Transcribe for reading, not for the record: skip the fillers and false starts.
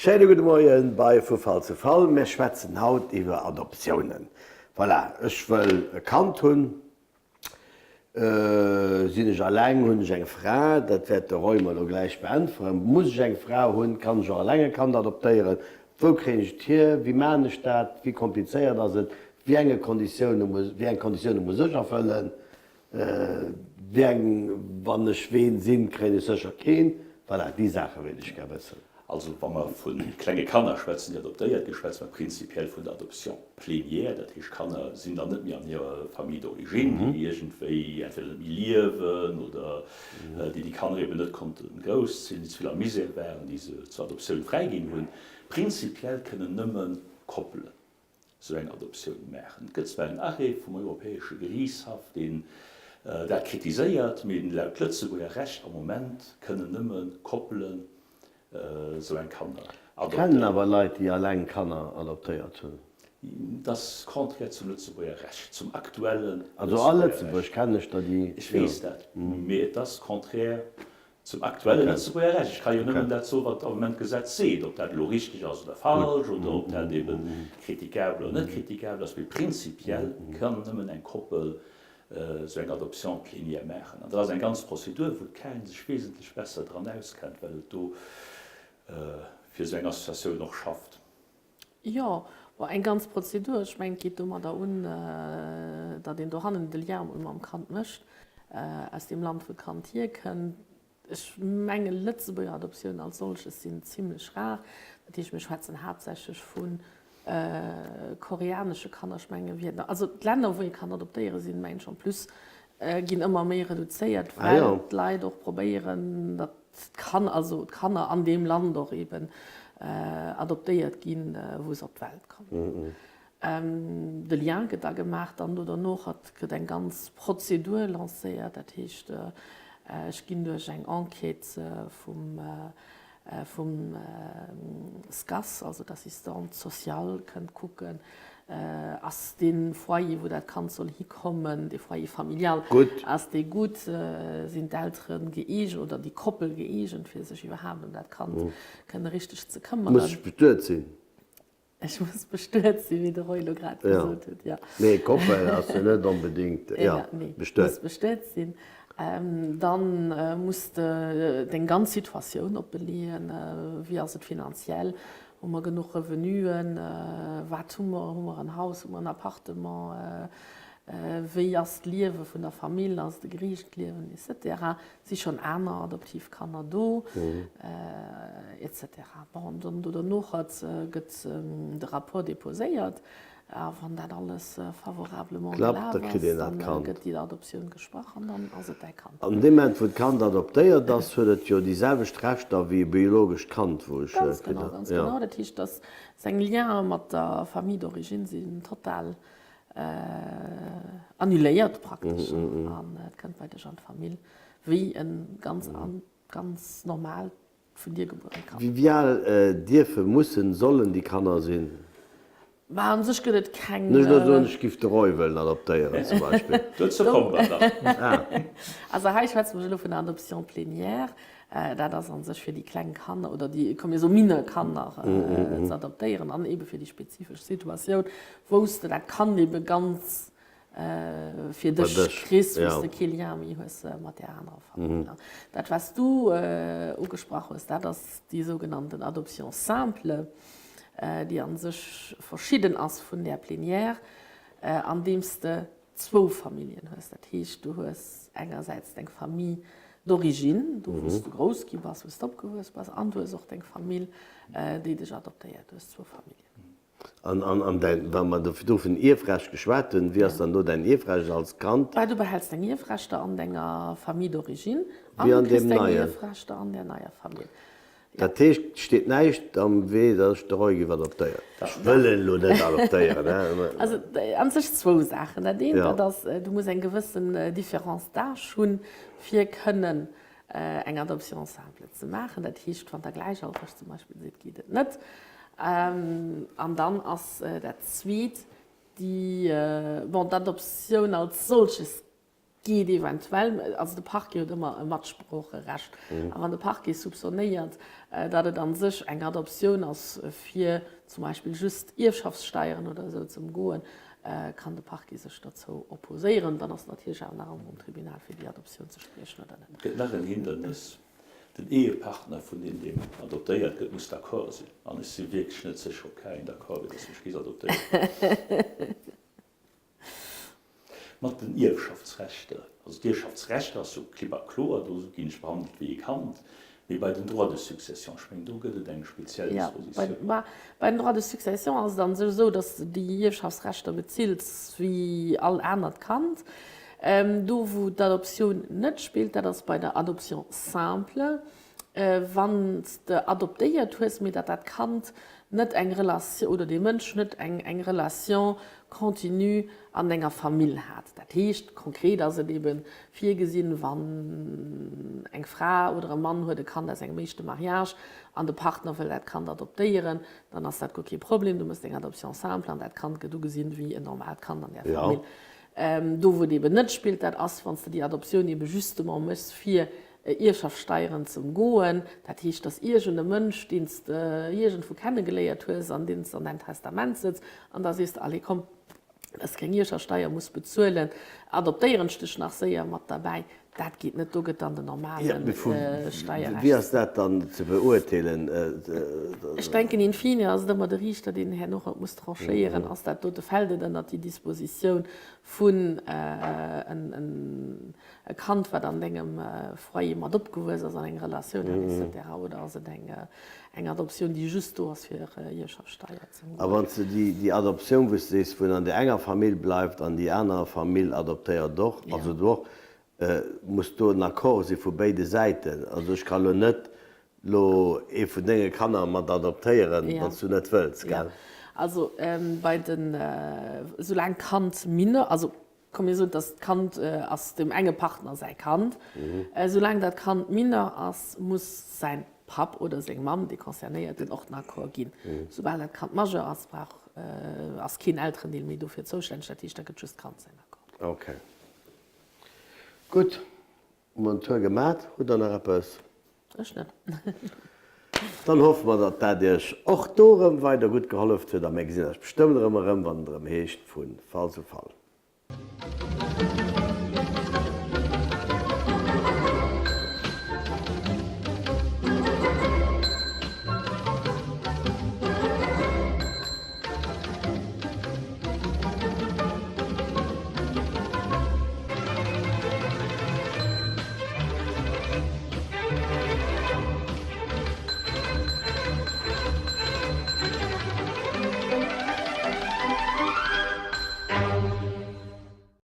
Schéine gudde Moien bei Vu Fall zu Fall. Mir schwätzen haut iwwer Adoptiounen. Voilà, ech wëll e Kand hunn. Sinn ech alleng, hunn ech eng Fra? Dat wäert de Roy mer elo gläich beäntweren. Muss ech eng Fra hunn? Kann ech och alleng e Kand adoptéieren? Wou kréien ech et hier? Wéi maachen ech dat? Wéi komplizéiert ass et? Wéi enge Konditioune muss, wéi eng Konditioune muss ech erfëllen? Wéi eng, wann ech ween sinn, kréien ech sécher keen. Voilà, déi Saache wéilt ech gär wëssen. Also wa mer vu klenge Kanner schwätzen, déi adoptéiert ginn, schwätze mer prinzipiell vun der Adoption plénière. Dat heescht, Kanner sinn dann net méi an hirer Famille d'origine, déi iergendwéi entweder net méi liewen oder déi déi Kanner eben net konnte grousszinn, déi ze vill am Misère waren, déi se zur Adoptioun fräiginn hunn. Prinzipiell kënnen nëmme Koppelen esou eng Adoptioun maachen. Et gëtt zwar en Arrêt vum Europäesche Geriichtshaff, deen dat kritiséiert, mee laut Lëtzebuerger Recht am Moment kënnen nëmme Koppelen esou eng Kanner Ech kennen awer Leit, déi alleng Kanner adoptéiert hunn. Dat ass contraire zum Lëtzebuerger Recht, zum aktuelle Lëtzebuerger Recht. Also a Lëtzebuerg kennen ech der, déi. Ech weess dat, mee et ass contraire Zum aktuelle Lëtzebuerger Recht. Ech ka jo nëmmen dat soen, wat am Moment d'Gesetz seet. Ob dat elo richteg ass oder falsch oder ob dat ebe kritikabel oder net kritikabel ass, mee prinzipiell kann nëmmen eng Koppel esou eng Adoption plénière maachen. An dat ass eng ganz Prozedur, wou d'Karin sech wesentlech besser dran auskennt, well et do fir esou eng Associatioun och schafft. Jo, bon, eng ganz Prozedur. Ech mengen, et geet domadder un, datt een dohannen de Lien emol mam Kand mécht, aus deem Land, wou d'Kand hierkënnt. Ech mengen, Lëtzebuerger Adoptiounen als solches sinn zimlech rar. Dat heescht, mir schwätzen haaptsächlech vu koreanesche Kanner. Ech mengen, Vietnam, also d'Länner, wou ee kann adoptéieren, sinn, mengen ech, en plus ginn ëmmer méi reduzéiert, well d'Leit och probéieren, datt D'Kan, also d'Kanner an deem Land och eben adoptéiert ginn, wou se op d'Welt kommen. De Lien gëtt da gemaach, dann do derno hat gëtt eng ganz Prozedur lancéiert, dat heescht, ech ginn duerch eng Enquête vum vum SCAS, also d'Assistante sociale kënnt kucken, ass dee Foyer, wou dat Kand soll hikommen, dee Foyer familial, ass dee gutt, sinn d'Eltere gëeegent oder déi Koppel gëeegent, fir sech iwwerhaapt ëm dat Kand kënne richteg ze këmmeren. Muss ech bestuet sinn? Ech muss bestuet sinn, wéi de Roy elo grad gesot huet, jo. Nee, Koppel ass jo net onbedéngt, jo, bestuet. Muss bestuet sinn. Dann muss de deng ganz Situatioun oppeleeën, wéi ass et finanziell, hu mer genuch Revenuen, wat hu mer, hu mer en Haus, hu mer en Appartement, wéi ass d'Liewe vun der Famill, ass et e gereegelt Liewen, et cetera. Si schonn aner Adoptivkanner do, et cetera. Bon, dann do derno gëtt de Rapport deposéiert a wann dat alles favorablement Klappt, gelaf da kritt ass, een dat dann Kand. gëtt déi Adoptioun gesprach an dann ass et däi Kand. An deem Moment, wou d'Kand adoptéiert ass, huet et jo déi selwecht Rechter wéi e biologescht Kand, wou ech Ganz kritt genau, hunn. ganz Jo. genau. Dat heescht, dass seng Liene mat der Famille d'origine sinn total annuléiert praktesch an et kënnt bei dech an d'Famill wéi e ganz, ganz normaalt vun dir gebuerent Kand. Wéi al dierfen, mussen, sollen déi Kanner sinn? Bah, un sech gëtt et keng. Net elo soen, ech giff de Roy wëllen adoptéieren zum Beispill. Dozou komme mer nach. Ah. Also hei schwätze mer elo vun der Adoption plénière. Dat ass an sech fir déi kleng Kanner oder déi, komm mir soe mineur Kanner ze adoptéieren an ebe fir déi spezifesch Situatioun, wou s de dat Kand ebe ganz fir dech kriss, wou s de kee Lien méi hues mat där anerer Famill. Dat, wat s du ugesprach hues, dat ass déi sougenannten Adoption simple, déi a sech verschidden ass vun där Plénière, andeem s de zwou Familljen hues. Dat heescht, du hues engersäits deng Famille d'origine, do wou s du grouss gi bass, wou s de opgewuess bass, an du hues och deng Famill, déi dech adoptéiert. Du hues zwou Familljen. An, an däin, wa mer do vun Ierfrecht geschwat hunn, wéi ass dann do däin Ierfrecht als Kand? Bah, du behäls deng Ierfrechter an denger Famille d'origine an du kriss deng Ierfrechter an där neier Famill. Jo. Dat heescht, et steet näischt am Wee, datt ech de Roy géif adoptéieren? Ech wëll en elo net adoptéieren, hein. Also, an sech zwou Saachen. Dat eent, dat ass, du muss eng gewëssen Différence d'âge hunn, fir kënnen eng Adoption simple ze maachen. Dat heescht, wann Der gläichaltreg zum Beispill sidd, geet et net. An dann ass dat Zweet, déi, bon, d'Adoptioun als solches. Geet eventuell, also de Parquet huet ëmmer e Matsproocherecht, a wann de Parquet soupçonnéiert, datt et a sech eng Adoptioun ass fir zum Beispill just Ierfschaftssteieren oder esou ze ëmgoen, kann de Parquet sech dozou opposéieren. Dann ass natierlech awer nach ëmmer um Tribunal fir déi Adoptioun ze spriechen oder net. Et gëtt nach en Hindernis, Den Ehepartner vun deem, deem adoptéiert gëtt, muss d'accord sinn. An ech si wierklech net sécher, ob keen d'accord wier, datt mech géif adoptéieren. Mat den Ierfschaftsrechter, also d'Ierfschaftsrecht ass jo klipp a kloer, do ginn ech behandelt wéi e Kand, mee bei den Droits de succession, ech mengen do gëtt et eng speziell Dispositioun. Jo, bei den Droits de succession ass et an sech esou, datt s de déi Ierfschaftsrechter bezills wéi all anert Kand. Do wou d'Adoptioun net spillt, dat ass bei der Adoption simple. Wann s de adoptéiert hues, mee datt dat Kand net eng Relation oder dee Mënsch net eng eng Relation continue an denger Famill hat. Dat heescht, konkret ass et ebe virgesinn, wann eng Fra oder e Mann huet e Kand aus engem éischte Mariage an de Partner wëll dat Kand adoptéieren, dann ass dat guer kee Problem, du méchs deng Adoption simple an dat Kand gëtt ugesinn wéi en normaalt Kand an där Famill. Do wou et eben net spillt, dat ass, wann s de déi Adoptioun ebe justement méchs fir Ierfschaftssteieren ze ëmgoen. Dat heescht, dass iergend e Mënsch, deen s de iergendwou kennegeléiert hues an deen s de an däin Testament sëtz, an da sees de, Allez, komm, dass de keng Ierfschaftssteier muss bezuelen, adoptéieren ech dech nach séier mat derbäi. Dat geet net, do gëtt dann den normale Steierrecht. Wéi ass dat dann ze beurteelen? Ech denken, in fine ass et ëmmer de Riichter, deen herno och muss tranchéieren, Ass dat dote, fält et ënnert déi Dispositioun vun e Kand, wat an dengem Foyer mat opgewuess ass, an eng Relatioun hat, et cetera, oder ass et eng Adoptioun, déi just do ass, fir Ierfschaftssteier ze A wann s de déi Adoptioun, wou s de sees, wou en an där enger Famill bleift an déi aner Famill adoptéiert och, also do och, muss do en Accord si vu béide Säiten? Also ech ka lo net lo ee vun denge Kanner mat adoptéieren, wann s du net wëlls, gell? Also bei den, soulaang d'Kand mineur, also Komm mir soen, dass d'Kand ass dem enge Partner säi Kand. Soulaang dat Kand mineur ass, muss säin Papp oder seng Mamm, dee Concernéierten, och den Accord ginn. Soubal dat Kand majeur ass, brauch, ass keen Elterendeel méi dofir zoustänneg. Dat heescht, da gëtt just d'Kand säin Accord. Ok. Gutt, hu mer en Tour gemat. Hutt Der nach eppes? Ech net. Dann hoffe mer, datt dat Iech och do erëm weider gutt geholleft huet a mir gesinn eis bestëmmt erëm erëm, wann et erëm heescht vu Fall zu Fall.